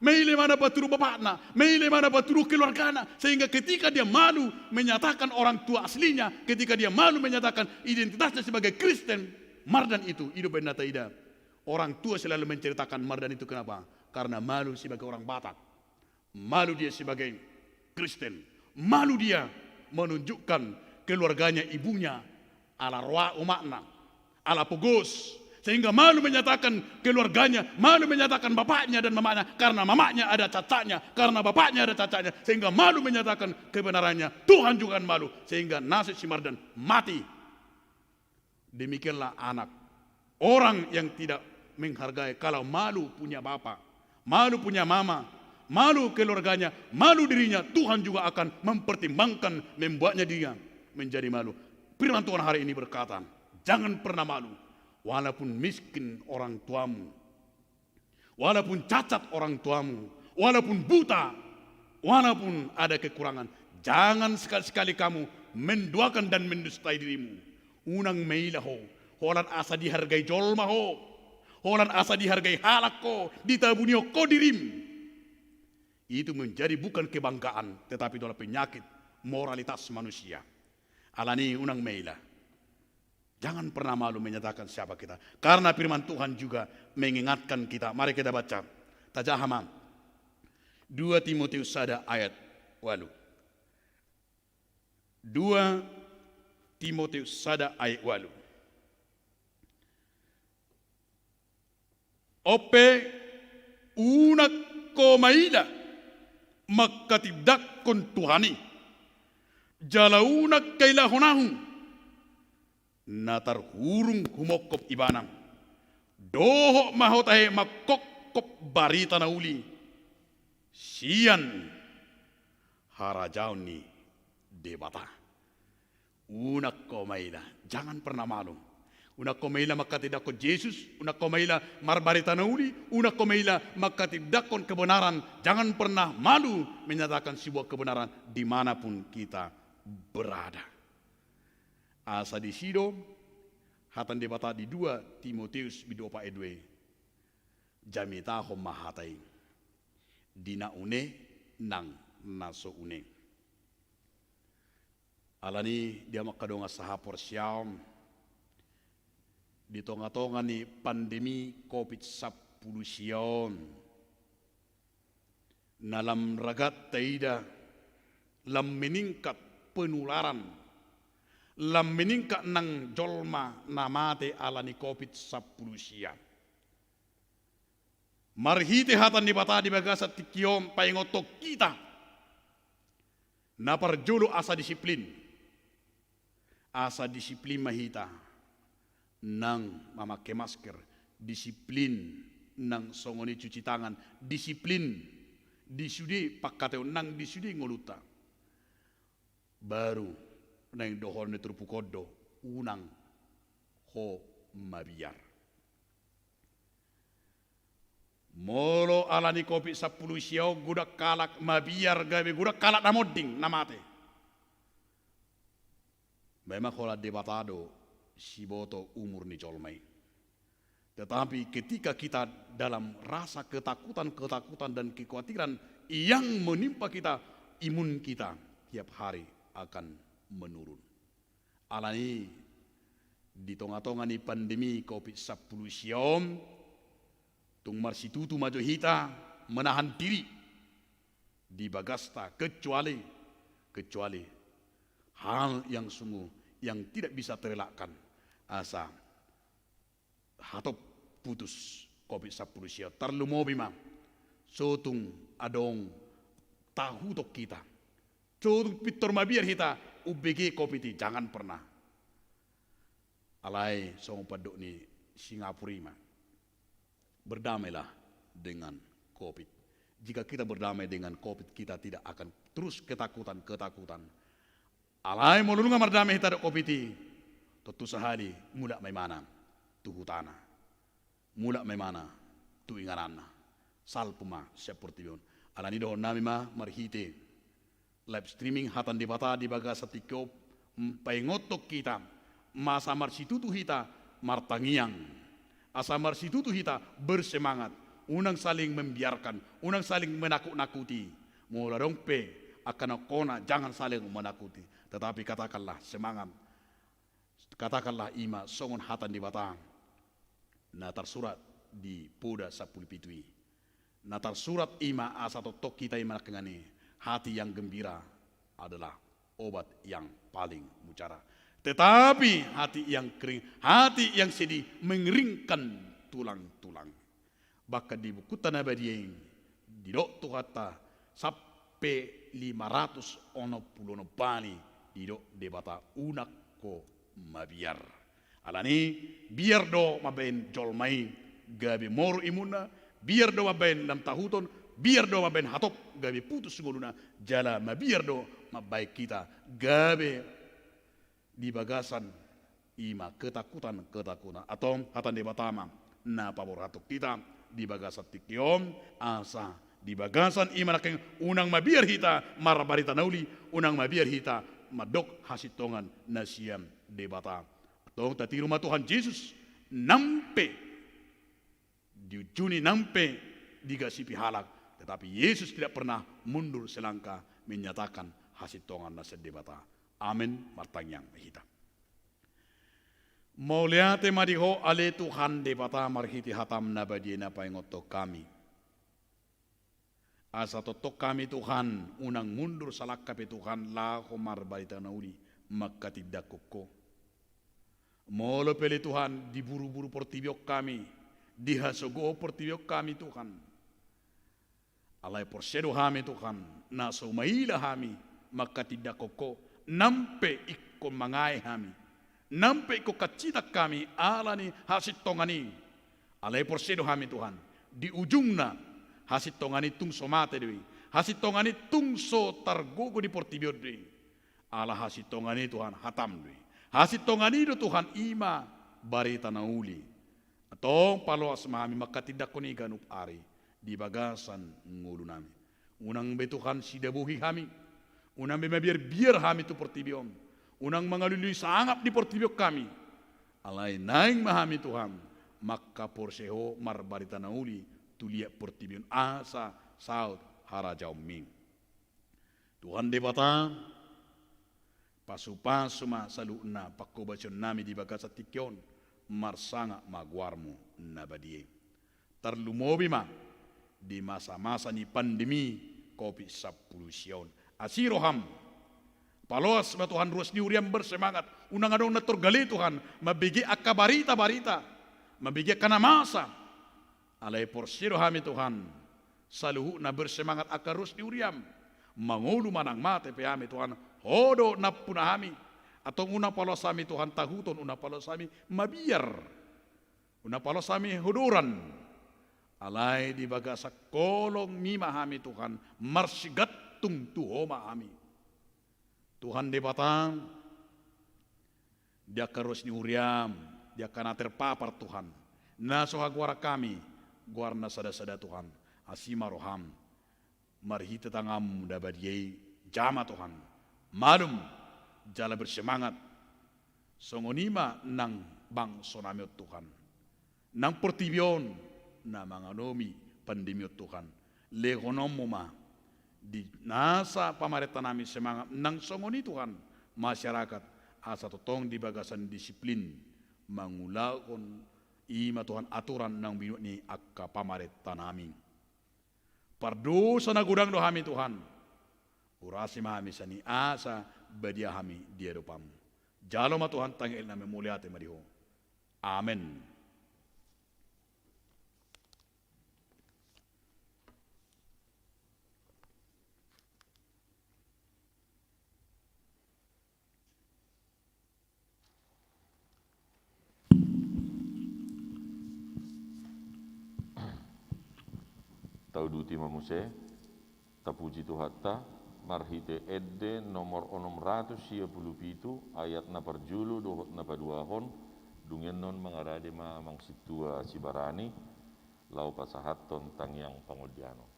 maila ma na patuduhon bapakna, maila ma na patuduhon keluargana. Sehingga ketika dia malu menyatakan orang tua aslinya, ketika dia malu menyatakan identitasnya sebagai Kristen, Mardan itu, i do baen na taida. Orang tua selalu menceritakan Mardan itu, kenapa? Karena malu sebagai orang Batak. Malu dia sebagai Kristen. Malu dia menunjukkan keluarganya, ibunya, ala roa omakna, ala pogos. Sehingga malu menyatakan keluarganya, malu menyatakan bapaknya dan mamanya, karena mamanya ada cacatnya, karena bapaknya ada cacatnya. Sehingga malu menyatakan kebenarannya, Tuhan juga akan malu. Sehingga nasib si Mardan mati. Demikianlah anak. Orang yang tidak menghargai, kalau malu punya bapak, malu punya mama, malu keluarganya, malu dirinya, Tuhan juga akan mempertimbangkan membuatnya dia menjadi malu. Firman Tuhan hari ini berkata, jangan pernah malu, walaupun miskin orang tuamu. Walaupun cacat orang tuamu, walaupun buta, walaupun ada kekurangan, jangan sekali-sekali kamu menduakan dan mendustai dirimu. Unang maila ho, holan asa dihargai jolma ho, holan asa dihargai halak ho, ditabunihon ho dirim. Itu menjadi bukan kebanggaan, tetapi adalah penyakit moralitas manusia. Alani unang maila. Jangan pernah malu menyatakan siapa kita. Karena firman Tuhan juga mengingatkan kita. Mari kita baca. Tajaha ma. Dua Timoteus sada ayat walu. Dua Timoteus sada ayat walu. Onpe unang ho maila manghatindanghon Tuhan i, jala unang hailahon ahu na tarhurung humongkop ibana. Dohot ma ho tahe manghophop barita na uli sian harajaon ni Debata. Unang ho maila, jangan pernah malu. Unang ho maila manghatindanghon Jesus, unang ho maila marbarita na uli, unang ho maila manghatindanghon kebenaran, jangan pernah malu menyatakan sebuah kebenaran dimanapun kita berada. Asa disi do hata ni Debata di dua Timoteus bindu opat ayat dua i. Jamitahon ma hata i di na une nang na so une. Alani dia mangkadongan sahaporseaon di tonga-tonga ni pandemi covid sampulu sia on. Na lam ragam taida, lam meningkat penularan, lam meningkat nang jolma na mate alani covid sampulu sia. Marhite hata ni Debata di bagasan tingki on paingothon hita. Na parjolo asa disiplin. Asa disiplin ma hita nang mamake masker, disiplin nang songon i cuci tangan, disiplin di sude pangkataion nang di sude ngolunta. Baru naeng dohonon ni turpuk on do unang ho mabiar. Molo alani covid sampulu sia on godang halak mabiar gabe godang halak na monding na mate. Memang holan Debata do siboto umur ni jolma i. Tetapi ketika kita dalam rasa ketakutan-ketakutan dan kekhawatiran yang menimpa kita, imun kita tiap hari akan menurun. Alani di tonga-tonga ni pandemi covid sampulu sia on, tung marsitutu ma jo hita menahan diri di bagasta, kecuali, kecuali hal yang sungguh, yang tidak bisa terelakkan. Asa hatop putus covid sampulu sia on. Tarlumobi ma so tung adong tahuton hita, so tung pintor mabiar hita umbege covid i, jangan pernah. Alai songon pandok ni Singapura i ma, berdamailah dengan covid. Jika kita berdamai dengan covid, kita tidak akan terus ketakutan-ketakutan. Alai molo nunga mardame hita dohot covid i, tontu sahali mulak ma imana tu hutana, mulak ma imana tu ingananna, salpu ma sian portibi on. Alani dohononnami ma marhite live streaming hata ni Debata di bagasan tingki on, paingothon hita, asa marsitutu hita martangiang, asa marsitutu hita bersemangat, unang saling membiarkan, unang saling menakut-nakuti. Molo adong pe angka na hona, jangan saling menakuti, tetapi katakanlah semangat, katakanlah i ma songon hata ni Debata na tarsurat di Poda sampulu pitu i. Na tarsurat i ma asa tongtong hita i manangkingani, hati yang gembira adalah obat yang paling mutiara. Tetapi hati yang kering, hati yang sedih mengeringkan tulang-tulang. Bahkan di bukuta na badia i didok Tuhanta sampe lima ratus onom pulu onom bali didok Debata unang ho mabiar. Alani biar do mambahen jolma i gabe moru imunna, biar do mambahen lam tahuton, biar do mambahen hatop gabe putus ngoluna, jala mabiar do mambahen hita gabe di bagasan i ma ketakutan-ketakutan. Antong hata ni Debata ma na paborhathon hita, di bagasan tingki on, asa di bagasan i ma nangkin unang mabiar hita marbarita na uli, unang mabiar hita mandok hasintongan na sian Debata. Antong tatiru ma Tuhan Jesus, nang pe diujuni, nang pe digasipi halak, tetapi Yesus tidak pernah mundur selangkah menyatakan hasintongan na sian Debata. Amen. Martangiang ma hita. Mauliate ma di Ho ale Tuhan Debata marhite hataM na badia i na paingothon hami. Asa tongtong hami Tuhan, unang mundur salangkah pe Tuhan laho marbarita na uli manghatindanghon Ho. Molo pe ale Tuhan, diburuburu portibi on hami, dihasogohon portibi on hami Tuhan. Alai porsea do hami Tuhan, na so maila hami manghatindanghon Ho, nang pe ingkon mangae hami, nang pe ingkon hansitan hami ala ni hasintongan i. Alai porsea do hami Tuhan, di ujungna hasintongan i tung so mate do i, hasintongan i tung so targogo di portibi on do i. Ala hasintongan i Tuhan, hataM do i. Hasintongan i do Tuhan, i ma barita na uli. Antong paloas ma hami manghatindanghon i ganup ari di bagasan ngolunami. Unang be Tuhan sidabuhi hami, unang be mabiarbiar hami tu portibi on, unang mangalului sangap di portibi on hami. Alai naeng ma hami Tuhan manghaporseai Ho marbarita na uli tu liat portibi on asa saut harajaonMi. Tuhan Debata, pasupasu ma saluhutna pangkobasionnami di bagasan tingki on, marsangap ma goarMu na badia i. Tarlumobi ma di masamasa ni pandemi Covid sampulu sia on. Asi rohaM. Paloas ma Tuhan ruas ni huriaM, bersemangat. Unang adong na torgale Tuhan, mambege angka barita-barita, mambege angka na masa. Alai porsea do hami Tuhan, saluhutna bersemangat angka ruas ni huriaM. Mangolu manang mate pe hami Tuhan, Ho do nampuna hami. Antong unang paloas hami Tuhan tahuton, unang paloas hami mabiar, unang paloas hami hodoran. Alai di bagasan holongMi ma hami Tuhan marsigantung tu Ho ma hami. Tuhan Debata, di angka ruas ni huriaM, di angka na terpapar Tuhan, na so hagoaran hami goarna sada-sada Tuhan, asi ma rohaM, marhite tanganMu na badia i, jama Tuhan, malum jala bersemangat. Songon i ma nang bangsonami on Tuhan, nang portibi on na mangadopi pandemi on Tuhan. LehononMu ma di nasa pamarentanami semangat nang songon i Tuhan masyarakat, asa tongtong di bagasan disiplin mangulahon i ma Tuhan aturan naung binuat ni angka pamarentanami. Pardosa na godang do hami Tuhan, urasi ma hami sian i asa badia hami di adopanMu. Jalo ma Tuhan tangihon nami, mauliate ma di Ho. Amen. Tauduti ma muse. Tapuji Tuhanta, marhite Ende nomor onom ratus sia pulu pitu, ayat na parjolo dohot na paduahon, dung i annon mangarade ma Amang Sintua Sibarani, laho pasahathon tangiang pangondianon.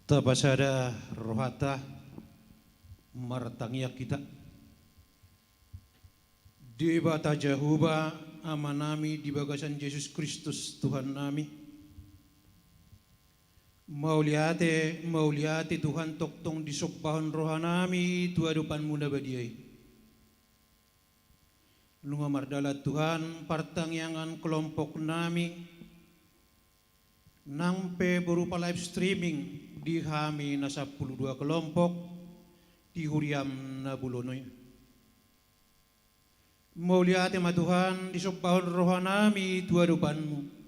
Tapasada rohanta, martangiang hita. Debata Jahowa, Amanami di bagasan Jesus Kristus Tuhannami. Mauliate, mauliate Tuhan, tongtong disombahon rohanami tu adopanMu na badia i. Nunga mardalan Tuhan partangiangan kelompoknami, nang pe berupa live streaming di hami na sampulu dua kelompok di huriaM na bolon i. Mauliate ma Tuhan, disombahon rohanami tu adopanMu.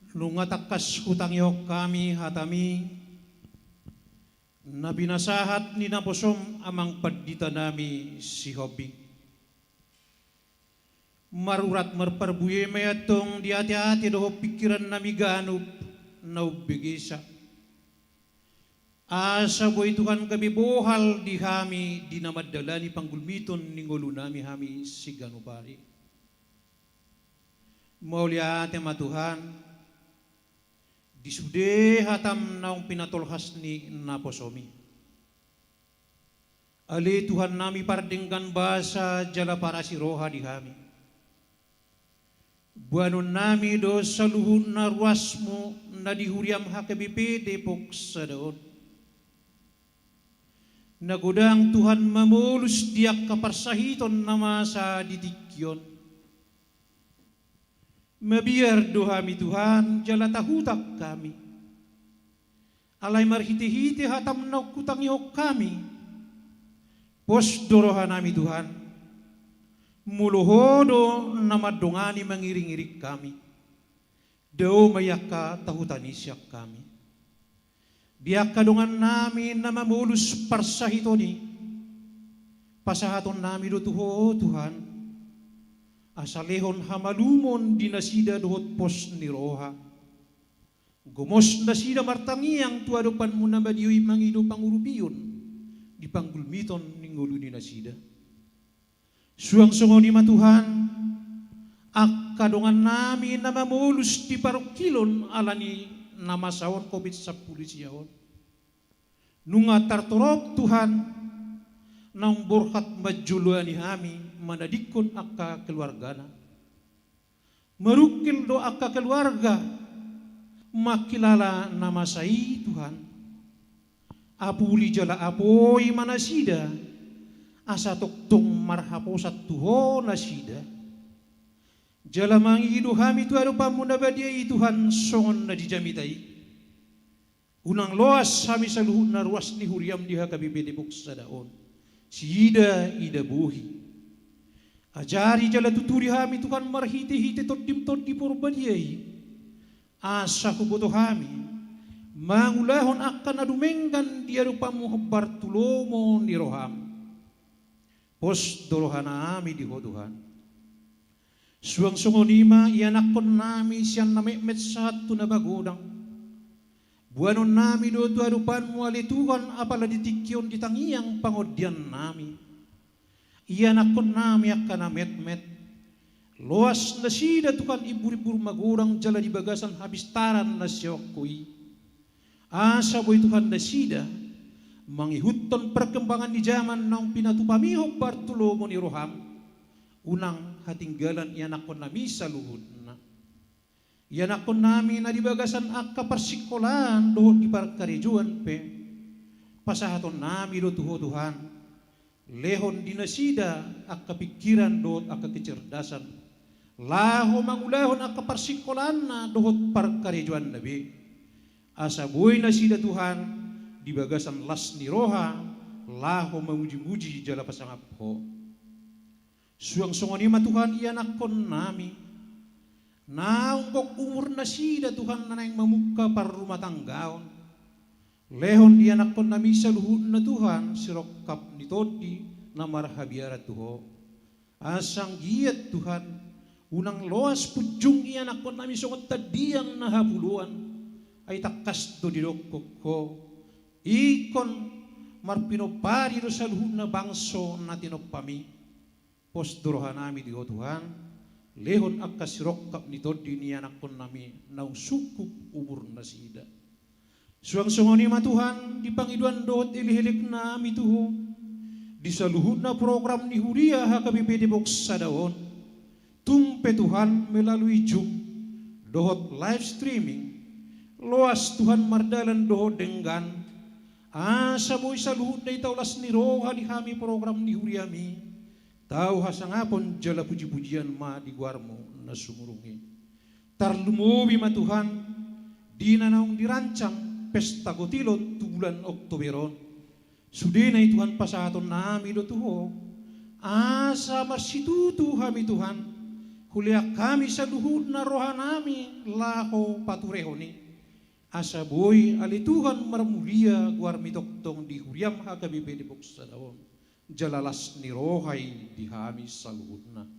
Nunga tangkas hutangihon hami hataMi, na pinasahat ni naposoM amang panditanami Sihombing. Marurat marparbue ma i antong di ateate dohot pingkirannami ganup na umbegesa. Asa boi Tuhan gabe bohal di hami di na mandalani panggulmiton ni ngolunami hami siganup ari. Mauliate ma Tuhan, di sude hataM naung pinatolhas ni naposoMi. Ale Tuhannami pardenggan basa jala parasi roha di hami. Boanonnami do saluhutna ruasMu na di huriaM H K B P Depok sada on. Na godang Tuhan mamolus di angka parsahiton na masa di tingki on. Mabiar do hami Tuhan, jala tahutak hami. Alai marhitehite hataM naung hutangihon hami, pos do rohanami Tuhan. Molo Ho do na mandongani mangiringiring hami, dao ma i angka tahutan i sian hami. Di angka dongannami na mamolus parsahiton i, pasahatonnami do tu Ho Tuhan, asa lehon hamalumon di nasida dohot pos ni roha. Gomos nasida martangiang tu adopanMu na badia i mangido pangurupion di panggulmiton ni ngolu ni nasida. Suang songon i ma Tuhan, angka dongannami na mamolus di parungkilon ala ni na masa on covid sampulu sia on. Nunga tartorop Tuhan, naung borhat manjoloani hami manadingkon angka keluargana. Marungkil do angka keluarga mangkilala na masa i Tuhan. Apuli jala apoi ma nasida, asa tongtong marhaposan tu Ho nasida. Jala mangido hami tu adopanMu na badia i Tuhan songon na di jamita i. Unang loas hami saluhutna ruas ni huriaM di H K B P Depok sada on. Siida-ida bohi. Ajari jala tuturi hami Tuhan marhitehite TondiM Tondi Porbadia i. Asa huboto hami mangulahon angka na dumenggan di adopanMu hombar tu lomo ni rohaM. Pos do rohanami di Ho Tuhan. Suang songon i ma ianakkonnami sian na metmet sahat tu na magodang. Boanonnami do tu adopanMu ale Tuhan, apala di tingki on di tangiang pangondiannami. Ianakkonnami angka na metmet. Loas nasida Tuhan imbur-imbur magodang jala di bagasan habistaran na siaon Ho i. Asa boi Tuhan nasida mangihuthon perkembangan ni jaman naung pinatupaMi hombar tu lomo ni rohaM. Unang hatinggalan ianakkonnami saluhutna. Ianakkonnami na di bagasan angka parsingkolaan dohot di parkarejoan pe. Pasahatonnami do tu Ho Tuhan. Lehon di nasida angka pingkiran dohot angka kecerdasan. Laho mangulahon angka parsingkolaanna dohot parkarejoanna be. Asa boi nasida Tuhan di bagasan las ni roha, laho mamuji-muji jala pasangap Ho. Suang songon i ma Tuhan ianakkonnami. Naung gok umur nasida Tuhan na naeng mamungka parrumatanggaon. Lehon di ianakkonnami saluhutna Tuhan, sirongkap ni tondi na marhabiaran tu Ho. Asa anggiat Tuhan, unang loas punjung ianakkonnami songon tandiang na hapuloan. Ai tangkas do didokkon Ho. Ingkon marpinompari do saluhutna bangso na tinompaMi. Pos do rohanami di Ho Tuhan, lehon angka sirongkap ni tondi ni ianakkonnami naung sungkup umur nasida. Suang songon i ma Tuhan, di pangidoan dohot elekelek nami tu Ho, di saluhutna program ni huria H K B P Depok Sada on, tung pe Tuhan melalui Zoom dohot live streaming, loas Tuhan mardalan dohot denggan, asa boi saluhutna i taulas ni roha di hami program ni huriami, tau hasangapon jala pujipujian ma di goarMu na sumurung i. Tarlumobi ma Tuhan, di na naung dirancang pesta gotilon tu bulan Oktober on. Sudena i Tuhan pasahatonnami do tu Ho, asa marsitutu hami Tuhan, hulean hami saluhutna rohanami laho paturehon i. Asa boi ale Tuhan marmulia goarMi tongtong di huriaM H K B P Depok Sada on. Jala las ni roha i di hami saluhutna.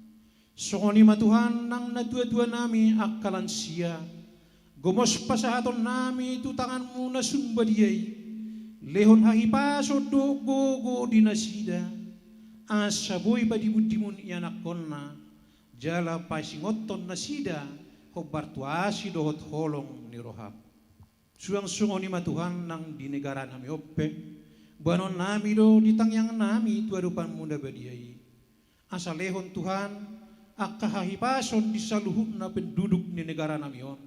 Songon i ma Tuhan nang natuatuanami angka lansia, gomos pasahatonnami tu tanganMu na sun badia i, lehon hahipason dohot gogo di nasida, asa boi padimundimun ianakhonna, jala pasingothon nasida hombar tu asi dohot holong ni rohaM. Suang songon i ma Tuhan nang di negaranami on pe, boanonnami do di tangiangnami tu adopanMu na badia i. Asa lehon Tuhan angka hahipason di saluhutna penduduk ni negaranami on.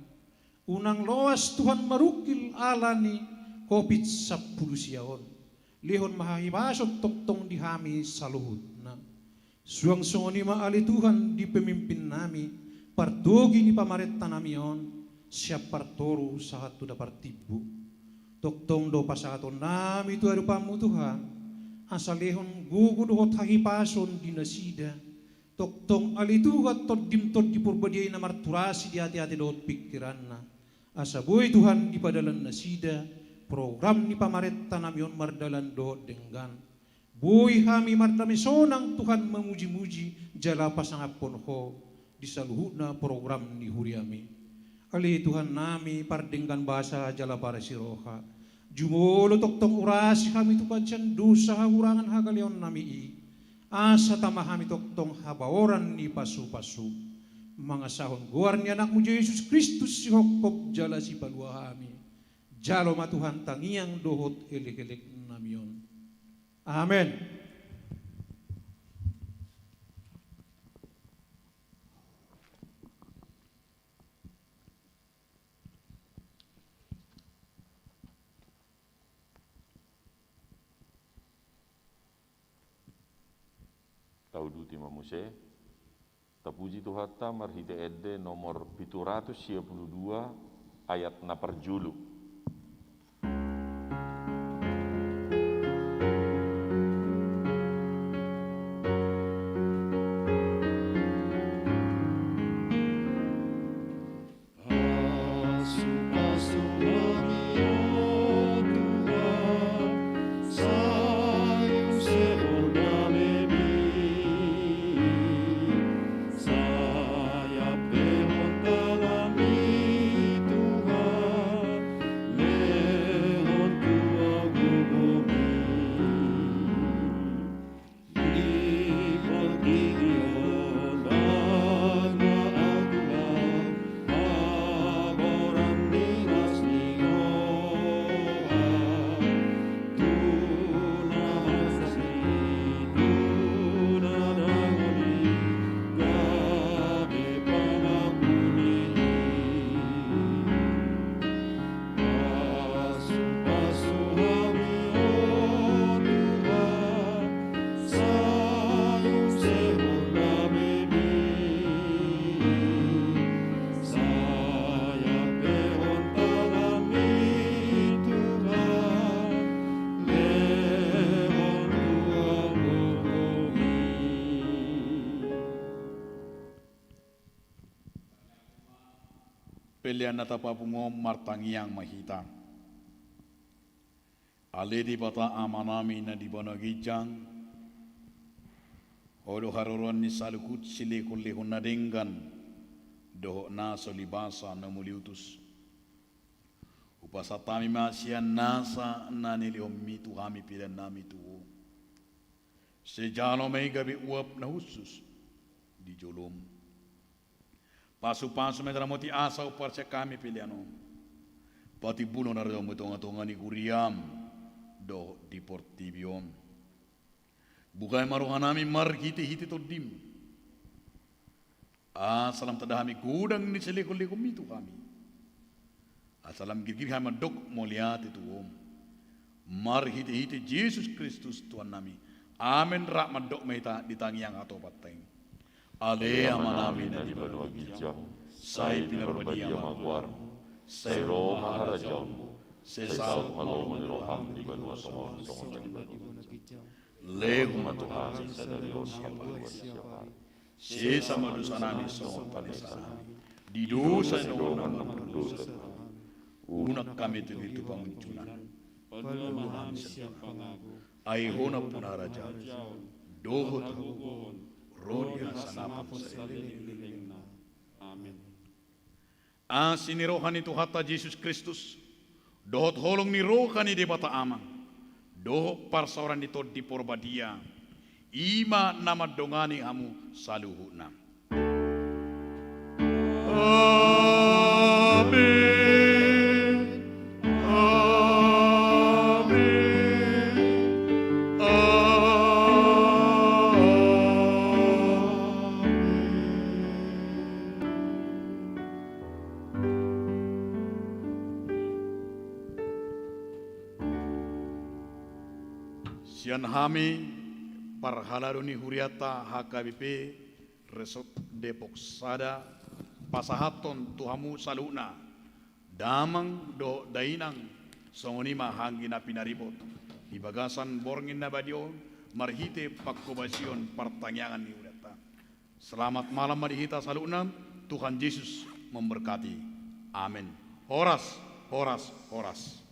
Unang loas Tuhan marungkil ala ni Covid sampulu sia on. Lehon ma hahipason tongtong di hami saluhutna. Suang songon i ma ale Tuhan di pemimpinnami, partogi ni pamarentanami on, sian partoru sahat tu na partimbo. Tongtong do pasahatonnami tu adopanMu Tuhan, asa lehon gogo dohot hahipason di nasida. Tongtong ale Tuhan TondiM Tondi Porbadia i na marturasi di ateate dohot pingkiranna. Asa boi Tuhan dipadalan nasida, program ni pamarentanami on mardalan dohot denggan. Boi hami mardame sonang Tuhan mamujimuji jala pasangaphon Ho di saluhutna program ni huriaMi. Ale Tuhannami pardenggan basa jala parasi roha, jumolo tongtong urasi hami Tuhan sian dosa hahurangan hagaleonnami i, asa tama hami tongtong habaoran ni pasupasu. Mangasahon goar ni AnakMu Jesus Kristus sihophop jala sipalua hami. Jalo ma Tuhan tangiang dohot elekeleknami on. Amen. Tauduti ma muse. Tapuji Tuhanta marhite ende nomor pitu ratus sia pulu dua, ayat na parjolo. Pelean na tapapungu on, martangiang ma hita. Ale Debata Amanami na di banua ginjang, Ho do haroroan ni saluhut silehonlehon na denggan dohot nasa ulibasa na muliutus. Hupasahat hami ma sian nasa na nilehonmi tu hami peleannami tu Ho. Sai jalo ma i gabe uap na hushus di jolom. Pasupasu ma i, ramoti asa huparsiak hami pelean on. Patimbulhon harajaonmu di tongatonga ni huriam dohot di portibi on. Buhai ma rohanami marhitehite Tondim. Asa lam tanda hami godang ni silehonlehonmi tu hami. Asa lam girgir hami mandok mauliate tu Ho marhitehite Jesus Kristus Tuhannami. Amen. Rap mandok ma hita di tangiang hatopanta i. Ale Amanami na di banua ginjang, sai pinarbadia ma goarmu, sai ro ma harajaonmu, sai saut ma lomo ni roham di banua songon na di banua ginjang. Lehon ma tu hami sadari on hangoluan siapari. Sesa ma dosanami songon panesanami di dosa ni dongan na mandosa tu hami. Unang hami togihon tu pangunjunan. Palua ma hami sian pangago. Ai Ho nampuna harajaon dohot hagogoon ro di hasangapon saleleng ni lelengna. Amen. Asi ni roha ni Tuhanta Jesus Kristus, dohot holong ni roha ni Debata Ama, dohot parsaoran ni Tondi Porbadia, i ma na mandongani hamu saluhutna. Amen. Amen. Amen. Sian hami, parhalado ni hurianta H K B P, Resort Depok Sada, pasahathon tu hamu saluhutna, damang dohot dainang, songon i ma anggi na pinaribot, di bagasan borngin na badia on, marhite panghobasion partangiangan ni hurianta. Selamat malam ma di hita saluhutna, Tuhan Jesus memberkati. Amen. Horas, horas, horas.